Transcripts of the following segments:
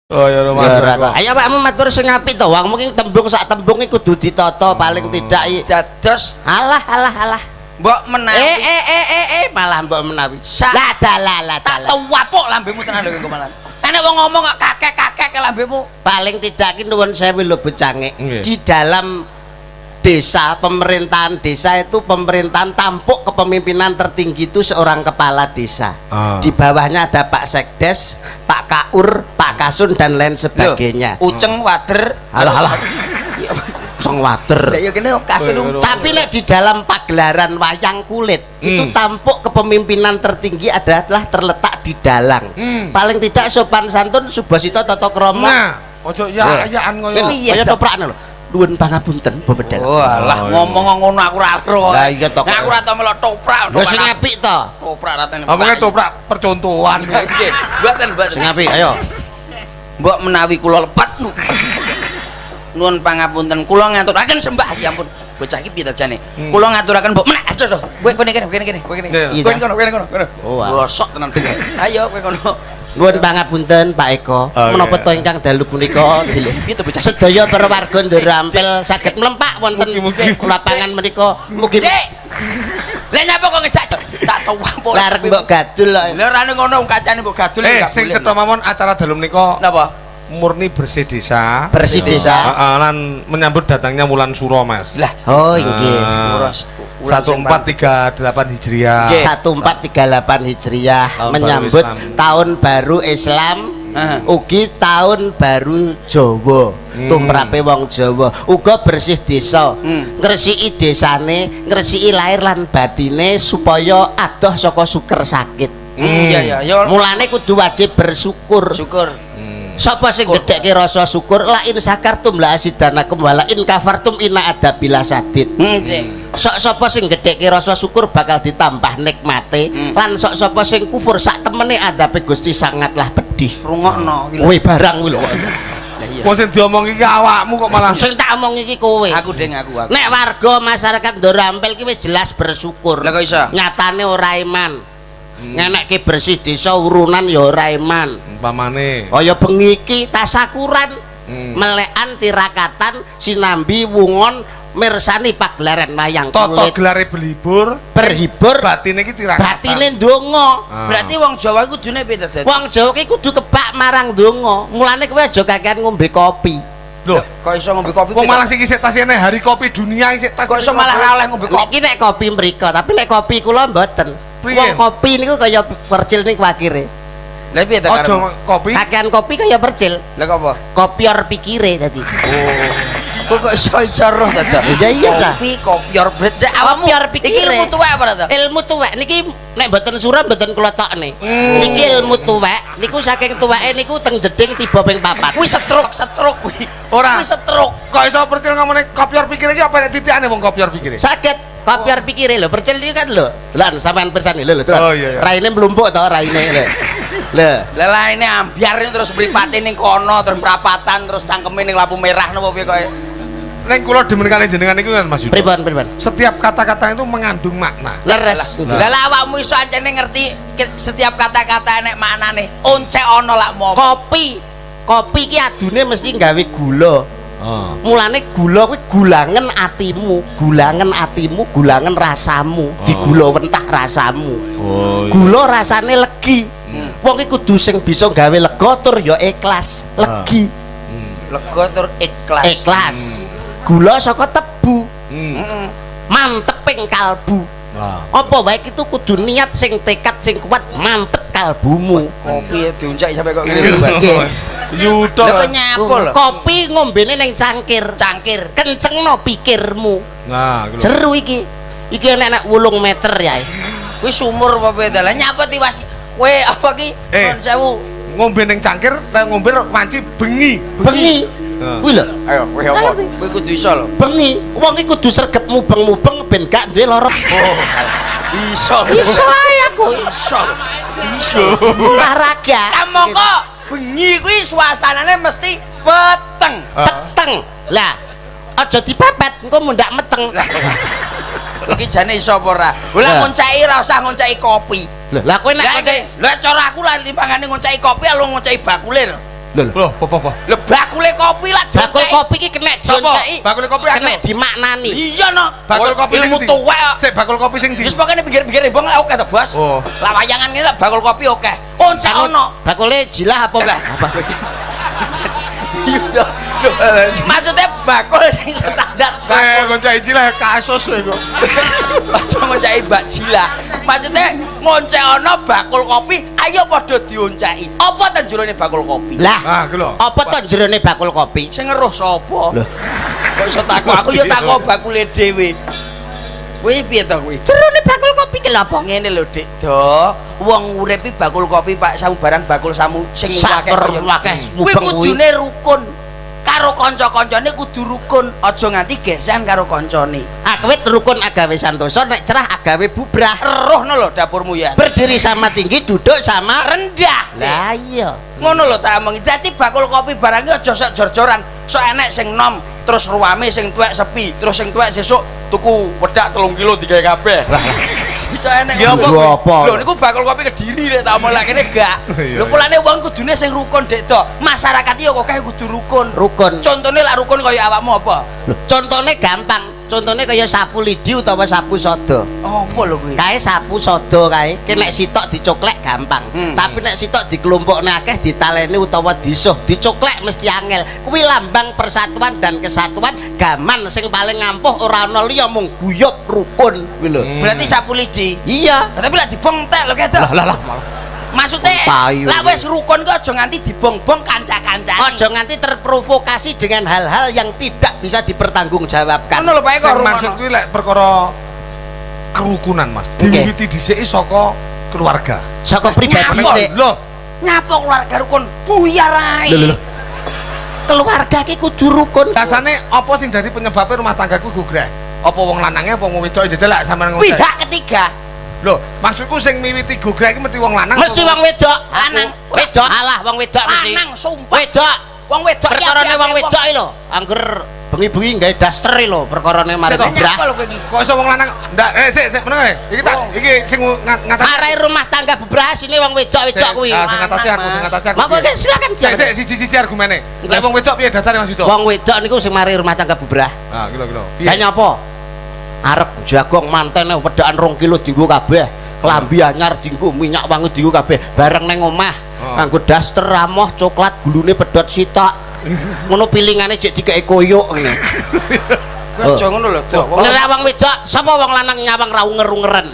Oh ya Mas. Ya ora to. Ayo awakmu matur sing apik to. Wong mungkin tembung sak tembung iki kudu ditata paling tidak i. Dados Alah alah alah. mbok menawi Malah mbok menawi. Sa- Lah dalah lah tak dalah. tuwapuk lambemu tenan lho engko malah. Enek wong ngomong kok kakek-kakek ke lambemu. Paling tidak ki nuwun sewu lho becange. Nggih. Di dalam desa, pemerintahan desa itu pemerintahan tampuk kepemimpinan tertinggi itu seorang kepala desa. Ah. Di bawahnya ada Pak Sekdes, Pak Kaur, Pak Kasun dan lain sebagainya. Lho, Uceng wader. Alah alah. Uceng wader. Lah ya kene kasun Lho. Tapi nek di dalam pagelaran wayang kulit itu tampuk kepemimpinan tertinggi adalah terletak di dalang. Paling tidak sopan santun subasita tata krama. Nah, ojo ya-yaan Sing ngono. Piye kaya to? toprakan lho. Nuwun pangapunten Bapak Dalang. Oh, alah Oh, iya. ngomong ngono aku ora ero. Lah iya to. Nah, aku ora tau melok toprak. Lho sing apik to. Toprak ratene. Omongnya toprak percontohan. Nggih, mboten mboten. Sing apik ayo. Mbok menawi kula lepat nu. Nuwun pangapunten, kula ngaturaken sembah ya ampun. Bocah iki piye ta jane? Kula ngaturaken mbok menak aduh aduh. Kowe kene kene kene kene kowe kene. Iya. Kowe kono kowe kono kono. Oh, ah. Bosok tenan. Ayo kowe kono. Nuwun pangapunten Pak Eko. Oke. Menapa to ingkang dalu punika Piye to bocah? Sedaya para warga Ndurampil saged mlempak wonten Mugi-mugi. lapangan menika. Mugi Dik. Lah nyapa kok ngejak? Tak tuwampuk. larek mbok gadul kok. Lah ora ngono kacane mbok gadul Eh, gak sing boleh. cetha mawon acara dalu menika Napa? murni bersih desa. Bersih desa. Heeh, lan menyambut datangnya wulan Suro, Mas. Lah, Oh inggih. Ah, Nguras. Wulan sing 1438 Hijriah. Nggih. 1438 Hijriah Tahun baru menyambut Islam. tahun baru Islam. Heeh. Ugi tahun baru Jawa, tumrape wong Jawa. Uga bersih desa, ngresiki desane, ngresiki lahir lan batine supaya adoh saka suker sakit. Iya iya, ya Mulane kudu wajib bersyukur. syukur. Sapa sing gedhekke rasa syukur? La in sakartum la asidanakum wa la in kafartum inna adzabila sadid. Dik. Sok sapa sing gedhekke rasa syukur bakal ditambah nikmate lan sok sapa sing kufur sak temene adzabe Gusti sangatlah pedih. Rungokno kuwi lho. Kowe barang kuwi lho. Lah iya. Wong sing diomong iki awakmu kok malah Sing tak omong iki kowe. Aku ding aku aku. Nek warga masyarakat Ndurampil ki wis jelas bersyukur. Lah kok iso? Nyatane ora iman. Ngenekke bersih desa urunan ya ora iman. umpamane. Kaya bengi iki tasakuran, melekan tirakatan sinambi wungon mirsani pagelaran wayang Toto kulit. gelare berlibur, Berhibur batine iki tirakatan. batine ndonga. Ah. Berarti wong Jawa iku kudune piye to, Dad? Wong Jawa ki kudu kebak marang ndonga. Mulane kowe aja kakean ngombe kopi. Loh, Kok iso ngombe kopi? wong piye to? malah sing isih tasine hari kopi dunia isih tas. Kok iso malah ra oleh ngombe kopi? Niki nek kopi mriko, tapi nek kopi kula mboten. Priye? Wong kopi niku kaya percil niku akhire. Lah piye to Aja karepmu? kopi. Kakean kopi kaya percil. Lah kok apa? Kopior pikire dadi. Kok kok iso iso roh to, Dad? Ya iya ta. Kopi kopior bret cek awakmu. Kopior Iki pikire. ilmu tuwek apa to? Ilmu tuwek niki nek mboten suram mboten kula tokne. Niki ilmu tuwek niku saking tuweke niku teng jeding tiba ping papat. Kuwi stroke, stroke kuwi. Ora. Kuwi stroke. Kok iso percil ngomongane kopior pikire iki apa nek titikane wong kopior pikire? Saged kopior pikire lho, percil niku kan lho. Delan sampean pirsani lho lho, delan. Oh, iya, iya. Raine mlumpuk to raine lho. Lho. Lah lah ini ambyar ini terus mripate ning kono, terus prapatan, terus cangkeme ning lampu merah napa piye kowe. Ning kula demen kali jenengan niku kan Mas Yudo. Pripun pripun? Setiap kata-kata itu mengandung makna. Leres. Lah lah awakmu iso ancene ngerti setiap kata-kata enek maknane. Oncek ana lak momong. Kopi. Kopi ki adune mesti gawe gula. Oh. Mulane gula kuwi gulangen atimu, gulangen atimu, gulangen rasamu, digula wentah rasamu. Oh. Gula rasane legi. Wong ki kudu sing bisa gawe lega tur ya ikhlas, legi, Lega tur ikhlas. ikhlas. Gula saka tebu, Hmm. manteping kalbu. Nah. Apa wae itu kudu niat sing tekad sing kuat mantep kalbumu. Kopi ya diuncak sampai kok ngene lho, Mas. Nggih. Yudo. Lah kok nyapo lho? Kopi ngombene ning cangkir. Cangkir. Kencengno pikirmu. Nah, iku lho. Jeru iki. Iki enek 8 meter ya. Kuwi sumur apa piye ta? Lah nyapa tiwas kowe apa ki? Eh. Nuwun sewu. Ngombe ning cangkir, lek ngombe wanci bengi. Bengi. Heeh. Kuwi lho. Ayo kowe apa? Ngerti. Kowe kudu iso lho. Bengi. Wong iki kudu sregep mubeng-mubeng ben gak duwe lara. Oh. Iso. Iso ae aku. Iso. Iso. Olahraga. Kamangka bengi kuwi suasanane mesti peteng. Peteng. Lah, aja dipepet, engko mundak meteng. Iki jane iso apa ora? Lah Lah. ngonceki ora usah ngonceki kopi. Lho, lah kowe nek Lah iki, lah cara aku lah timbangane ngonceki kopi lu ngonceki bakule lho. Lho lho. Loh, apa-apa? Lho bakule kopi lah Bakul dionceki. kopi iki kena Sapa? dionceki. Bakule kopi akeh. Kena dimaknani. Iya no. Bakul kopi sing ilmu ndi? tuwek kok. Sik bakul kopi sing ndi? Wis pokoknya pinggir-pinggir rembong lah oke to, Bos. Oh. Lah wayangan ngene lah bakul kopi oke. Oncek ono. Bakule jilah apa? Lah. Apa? Iya. Lho, maksudnya bakul sing standar Eh, bakul. ngonceki jilah kasus kowe kok. Aja ngonceki Mbak Jila. Maksudnya ngoncek ono bakul kopi, ayo padha dionceki. Apa ta jerone bakul kopi? Lah, Ah, ku lho. apa to jerone bakul kopi? Sing ngeruh sapa? Lho. Kok iso takok aku ya takok bakule dhewe. Kuwi piye to kuwi? Jerone bakul kopi ki lho apa? Ngene lho Dik Do, wong urip iki bakul kopi Pak samu barang bakul samu sing akeh Sak kaya akeh kuwi mubeng kuwi. kudune rukun. Karo kanca-kancane kudu rukun, aja nganti gesan karo kancane. Awit rukun agawe santosa, nek cerah agawe bubrah. Eruhno lho dapurmu ya. Berdiri sama tinggi, duduk sama Rendah. Lah iya. Ngono lho tak omongi. Dadi bakul kopi barang iki aja sok jor-joran. Sok enek sing nom, terus ruame sing tuwek sepi, terus sing tuwek sesuk tuku wedak 3 kilo digawe kabeh. Iso enek. Ya apa Lho kuwi? apa? Lho niku bakul kopi Kediri nek tak omong lak kene gak. Iya, Lho kulane wong kudune sing rukun Dek Do. Masyarakat iki kok akeh kudu rukun. Rukun. Contone lak rukun kaya awakmu apa? Lho, contone gampang. Contone kaya sapu lidi utawa sapu sodo. Apa lho kuwi? Kae sapu sodo kae, ki nek sitok dicoklek gampang. Tapi nek sitok dikelompokne akeh ditaleni utawa disuh, dicoklek mesti angel. Kuwi lambang persatuan dan kesatuan gaman sing paling ngampuh ora ana liya mung guyub rukun kuwi lho. Berarti sapu lidi. Iya. Lah, tapi lak dibong tek lho ketok. Lah lah lah malah. Maksudnya Payu. lak wis rukun ki aja nganti dibong-bong kanca-kancane. Aja nganti terprovokasi dengan hal-hal yang tidak bisa dipertanggungjawabkan. Ngono lho Pak Eko Sing rumono. maksud kuwi lek perkara kerukunan, Mas. Oke. Diwiwiti dhisik saka keluarga. Saka pribadi Nyapa? sik. Loh, Nyapa keluarga rukun buyar ae. Lho lho lho. Keluarga ki kudu rukun. dasane apa sing dadi penyebabnya rumah tanggaku gogrek? Apa wong lanangnya apa wong wedoke jajal lek sampean ngomong. Pihak ketiga. Loh, maksudku sing miwiti gogrek iki mesti wong lanang. Mesti wong wedok. Lanang. Wedok. Alah wong wedok mesti. Lanang sumpah. Wedok. Wong wedok ki Perkarane apik-apik wong wedok iki lho, angger bengi-bengi gawe daster iki lho, perkarane mari Sik, toh. bubrah. Nyapa lho kowe iki? Kok iso wong lanang? Ndak, sik sik meneng ae. Iki tak iki sing ngatasi. Marai rumah tangga bubrah sini wong wedok-wedok kuwi. Ah, sing ngatasi aku, sing ngatasi aku. Monggo piye? silakan. Sik sik siji-siji argumene. Lek wong wedok piye dasare Mas Yudo? Wong wedok niku sing mari rumah tangga bubrah. Ah, iki lho iki lho. Lah nyapa? Arep jagong mantene wedakan 2 kilo dienggo kabeh. Klambi anyar dienggo, minyak wangi dienggo kabeh. Bareng nang omah, nganggo daster amoh coklat gulune pedhot sitok. Ngono pilingane jek dikeki koyok ngene. Kowe aja ngono lho, Dok. Wong Nek wong wedok, sapa wong lanang nyawang ra unger-ungeren?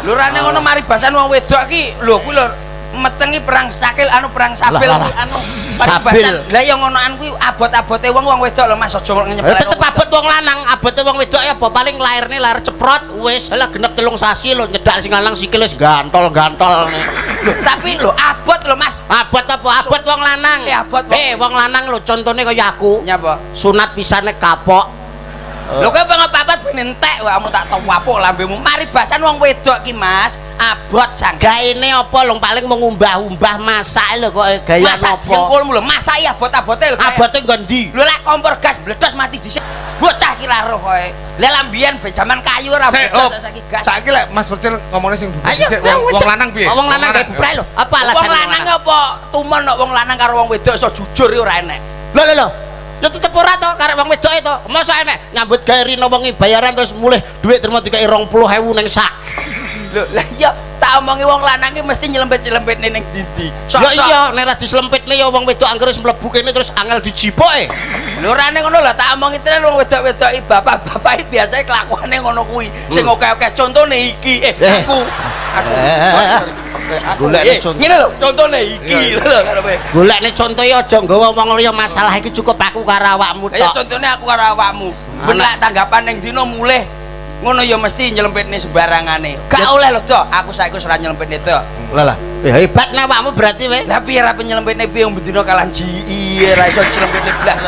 lho rane ngono mari basan wong wedok ki lho kuwi lho metengi perang sakil anu perang sabil Lah, lah, kuwi anu Sabil. paribasan. Lah ya ngonoan kuwi abot-abote wong wong wedok lho Mas aja nyepelek. Tetep abot wong lanang, abote wong wedok ya apa paling lairne lair ceprot wis lah genep 3 sasi lho nyedak sing lanang sikil wis gantol-gantol. Lho, tapi lho abot lho Mas. Abot apa? Abot wong lanang. Abot wong- Wong lanang lho contone kaya aku. Nyapa? Sunat pisane kapok. Lho kowe pengen papat ben entek wae kamu tak tawapuk lambemu. Mari basan wong wedok ki Mas, abot sang. Gaene apa lho paling mengumbah-umbah masak lho kok gaya Masak apa? dengkulmu lho, masak iya abot-abote lho. Abote nggon ndi? Lho lek kompor gas bledos mati dhisik. Bocah ki ra roh kowe. Lah lambian be jaman kayu ora Sik, bledos oh, saiki gas. Saiki lek Mas Percil ngomongnya sing bubrah Ayo, dhisik, wong lanang piye? Wong lanang gawe bubrah lho. Apa Wong alasane lanang apa tumon kok wong lanang karo wong wedok iso jujur ya ora enek. Lho lho lho. Lho tetep ora to karep wong wedok to. Mosok enek nyambut gawe rino wengi bayaran terus mulih dhuwit terima dikeki 20.000 ning sak. Lho lah iya tak omongi wong lanang ki mesti nyelempit-nyelempitne ning ndi-ndi. Ya iya nek ra dislempitne ya wong wedok angger wis mlebu kene terus angel dijipoke. Lho rane ngono lah tak omongi tenan wong wedok-wedok iki bapak-bapak iki biasane kelakuane ngono kuwi. Sing akeh-akeh contone iki. Aku. Aku. Aku. Golekne conto. Ngene lho, contone iki lho karepe. Golekne contohe aja nggawa wong liya masalah iki cukup aku karo awakmu Ya tok. contone aku karo awakmu. Ben lak tanggapan ning dina mulih ngono ya mesti nyelempitne sembarangane. Gak oleh lho, Dok. Aku saiki wis ora nyelempitne, Dok. Lah lah. Hebat nek awakmu berarti we. Lah piye ra nyelempitne piye wong bendina kalah jii ora iso nyelempitne blas.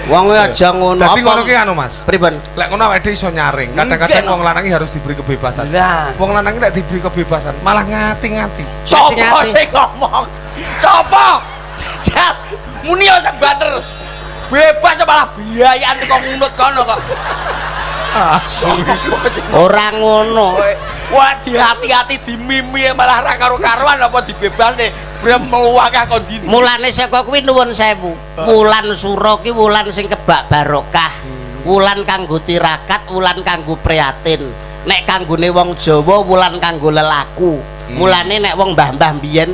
Wong aja ngono. Dadi ngono ki anu Mas. Pripun? Lek ngono awake dhewe iso nyaring. Kadang-kadang wong lanang harus diberi kebebasan. Lah. Wong lanang lek diberi kebebasan malah ngati-ngati. Sopo sing ngomong? Sopo? Jajal. Muni yo sak banter. Bebas malah biayaan teko ngunut kono kok. Ora ngono. Wah, dihati-hati dimimi malah ra karo-karuan apa dibebasne. Brem mluwakah kon ndi. Mulane saka kuwi nuwun sewu. Wulan Sura ki wulan sing kebak barokah. Wulan kanggo tirakat, wulan kanggo prihatin. Nek kanggone wong Jawa wulan kanggo lelaku. Mulane nek wong mbah-mbah biyen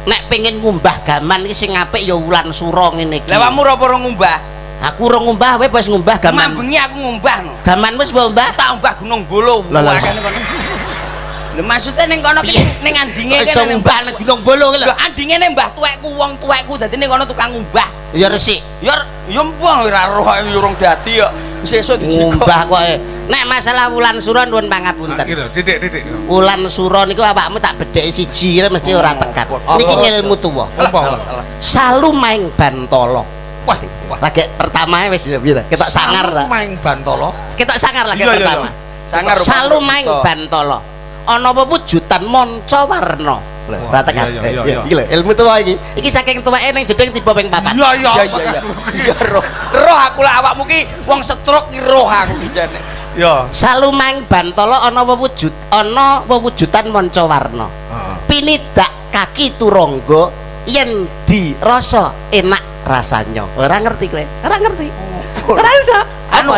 nek pengen ngumbah gaman iki sing apik ya wulan Sura ngene iki. Lah awakmu ora ora ngumbah? Aku ora ngumbah, kowe wis ngumbah gaman. Mambengi aku ngumbah no. Gaman wis mbok umbah? Tak umbah Gunung Bolo. Lah, lah. Lho maksudnya ning kono ki ning andinge Iso ngumbah ning Gunung Bolo ki lho. Lho andinge ning mbah tuwekku, wong tuwekku dadi ning kono tukang ngumbah. Ya resik. Ya ya mbah ora roh ya urung dadi kok. Sesuk dijikok. Ngumbah kok. Nek masalah wulan Sura nuwun pangapunten. Iki lho, titik-titik. Wulan Sura niku awakmu tak bedheki siji mesti ora tekan. Niki ngilmu tuwa. Salumaing bantala. Wah, lagi pertama wis piye ta? Ketok sangar ta. Salumaing bantala. Ketok sangar lagi pertama. Sangar. Salumaing bantala. Ana wujudan manca warna. Ora tekan. Iki lho ilmu tuwa iki. Iki saking tuweke ning jeding tiba ping 4. Iya iya. Iya roh. Roh aku lah awakmu ki wong stroke ki roh aku ki jane. Iya. Salumaing bantala ana wewujud, ana wewujudan manca warna. Pinidak kaki turangga yen dirasa enak rasanya. Ora ngerti kowe? Ora ngerti. Ora iso. Anu,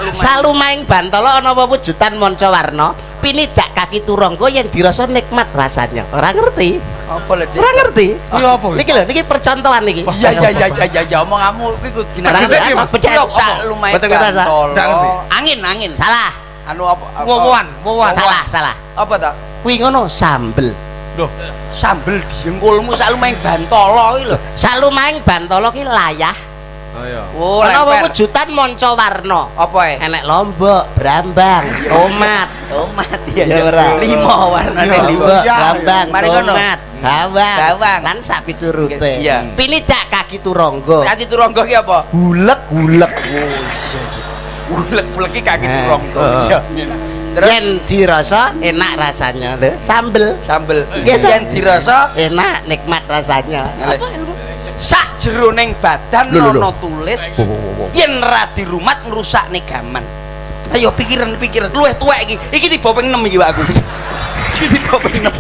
salumaing bantala ana wewujudan manca warna, pinidak kaki turangga yen dirasa nikmat rasanya. Ora ngerti. Apa lho, Dik? Ora ngerti. Kuwi apa? Niki lho, niki percontohan niki. Iya iya iya iya iya omonganmu kuwi kudu Ora salumaing bantala. Angin angin. Salah. Anu apa? Wowoan, wowoan. Salah, salah. Apa ta? Kuwi ngono sambel. Loh, sambel diengkulmu salumaing bantala iki lho. Salumaing bantala ki layah. Oh iya. Oh, ana wujudan manca warna. Apa e? Enek lombok, brambang, tomat. Tomat iya ya. Lima warnane lima. Lombok, brambang, tomat, bawang, lan sak piturute. Pinidak kaki turangga. Kaki turangga ki apa? Gulek-gulek. Oh iya. Gulek-gulek ki kaki turangga. Iya. Terus yen dirasa enak rasanya lho, sambel. Sambel. Yen dirasa enak nikmat rasanya. Apa ilmu? Sak jeroning badan ana tulis yen ra dirumat ngrusakne gaman. Ayo pikiran-pikiran luwih tuwek iki. Iki tiba ping 6 iki Pak aku. Iki tiba ping 6.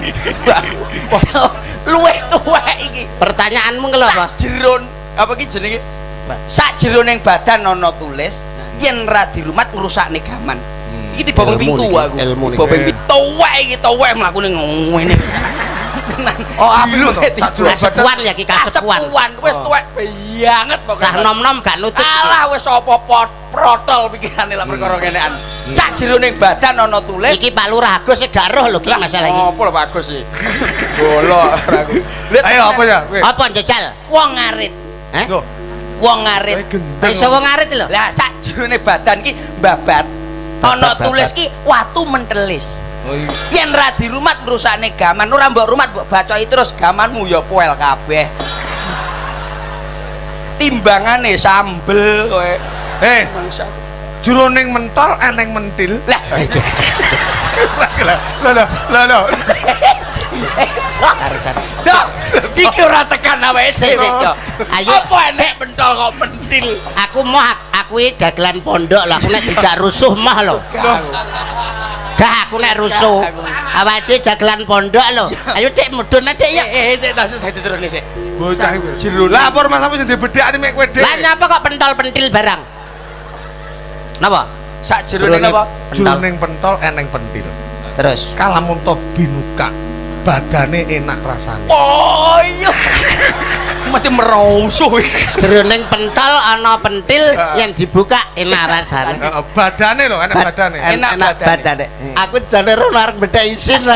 Luwih tuwek iki. Pertanyaanmu lho apa? Jeron apa iki jenenge? Sak jeroning badan ana tulis yen ra dirumat ngrusakne gaman. Iki tiba ping 7 aku. Tiba ping 7 tuwek iki tuwek mlakune ngene. Oh, api lho to. Kasepuan ya ki kasepuan. Kasepuan wis tuwek banget pokoke. Cah nom-nom gak nutut. Alah wis apa protol pikirane lak perkara kenean. Sak jeroning badan ana tulis. Iki Pak Lurah Agus sik gak roh lho ki masalah iki. Apa lho Pak Agus iki? Golok aku. Ayo apa ya? Apa njajal? Wong ngarit. Heh? Wong ngarit. Iso wong ngarit lho. Lah sak jerone badan ki babat. Ana tulis ki watu mentelis. Yen ra dirumat ngrusakne gaman, ora mbok rumat mbok bacoki terus gamanmu ya poel kabeh. Timbangane sambel kowe. Eh, jroning mentol eneng mentil. Lah. Lah lah lah lah. Dok, iki ora tekan awake dhewe. Ayo apa enek pentol kok mentil? Aku moh aku iki dagelan pondok lho, aku nek dijak rusuh mah lho. Gak aku nek rusuh. Awake dhewe dagelan pondok lho. Ayo Dik mudhun Dik ya. Sik tak dadi terus sik. Bocah iki. Lah apa rumah sampe sing dibedhekane mek kowe Dik. Lah nyapa kok pentol-pentil barang? Napa? Sak jerone napa? Jroning pentol eneng pentil. Terus kalamunta binuka. Badane enak rasane. Oh iya. Mesti merusuh iki. Jroning pentol ana pentil yang dibuka enak rasane. Badane lho, enak badane. Enak badane. Aku jane rono arep bedhek isin lho.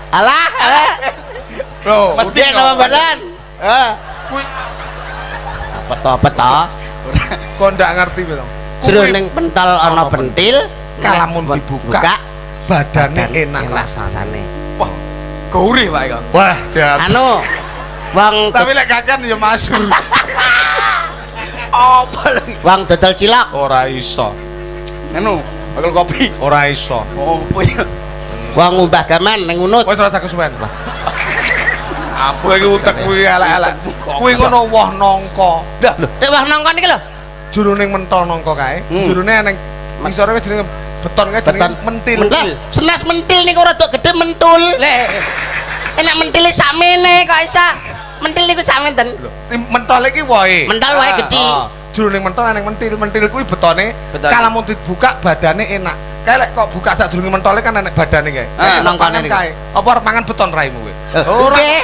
Alah. Lho, mesti ana badan. Heeh. Kuwi apa to apa to? Kok ndak ngerti piye to? Jroning pentol ana pentil, kalamun dibuka badane enak rasane. Wah, gaurih Pak iki. Wah, jan. Anu, wong tapi lek kakean ya masyhur. Apa lho? Wong dodol cilok ora iso. Anu, bakal kopi ora iso. Opo ya? Wong ngumbah gaman ning unut. Wis ora usah kesuwen. Apa iki utekmu iki elek-elek. Kuwi ngono woh nangka. Lho, nek woh nangka niki lho. Jroning mentol nangka kae, jrone eneng ngisore jenenge Beton kae Beton. jenenge mentil. Lah, senas mentil niku rada gede mentul. Le. Enak mentile sakmene kok isa. Mentil niku sakmenten. Mentol iki wohe. Mentol wae Ah, gede. Ah, jroning mentol eneng mentil, mentil kuwi betone. Betone. Kalau mau dibuka badane enak. Kae lek kok buka sadurunge mentole kan enek badane kae. Ah, nongkone Mangan niku. kae. Apa arep mangan beton raimu kowe? Ora. Nggih.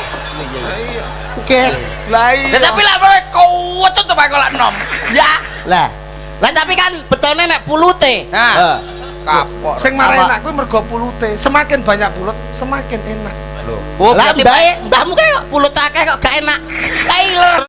Nggih. Lah iya. Lah tapi lah kowe kewecut to Pak kok lak nom. Ya. Lah. Lah tapi kan betone nek pulute. Nah. Heeh. Kapok. Sing marai Apa? enak kuwi mergo pulute. Semakin banyak pulut, semakin enak. Lho. Oh, Lah berarti mbahe, mbahmu kae kok pulut akeh kok gak enak. Taylor.